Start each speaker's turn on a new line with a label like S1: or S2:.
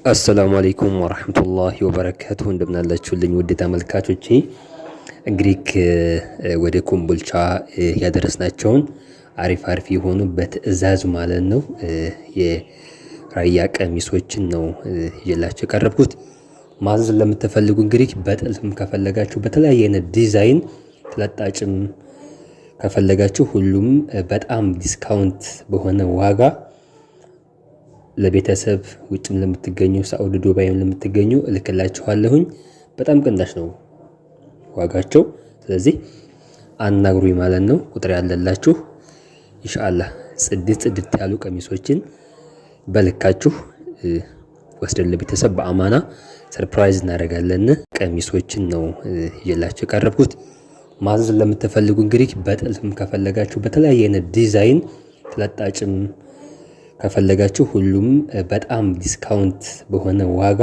S1: السلام عليكم ورحمة الله وبركاته። እንደምናላችሁልኝ ውድ ተመልካቾቼ፣ እንግዲህ ወደ ኮምቦልቻ ያደረስናቸውን አሪፍ አሪፍ የሆኑ በትዕዛዝ ማለት ነው የራያ ቀሚሶችን ነው ይዤላችሁ የቀረብኩት። ማዘዝ ለምትፈልጉ እንግዲህ በጥልፍም ከፈለጋችሁ፣ በተለያየ አይነት ዲዛይን ተለጣጭም ከፈለጋችሁ ሁሉም በጣም discount በሆነ ዋጋ ለቤተሰብ ውጭም ለምትገኙ፣ ሳኡዲ ዱባይም ለምትገኙ እልክላችኋለሁኝ። በጣም ቅናሽ ነው ዋጋቸው። ስለዚህ አናግሩኝ ማለት ነው። ቁጥር ያለላችሁ ኢንሻአላህ ጽድት ጽድት ያሉ ቀሚሶችን በልካችሁ ወስደን ለቤተሰብ በአማና surprise እናደርጋለን። ቀሚሶችን ነው ይዤላችሁ የቀረብኩት። ማዘዝ ለምትፈልጉ እንግዲህ በጥልፍም ከፈለጋችሁ፣ በተለያየ አይነት ዲዛይን ተለጣጭም ከፈለጋችሁ ሁሉም በጣም discount በሆነ ዋጋ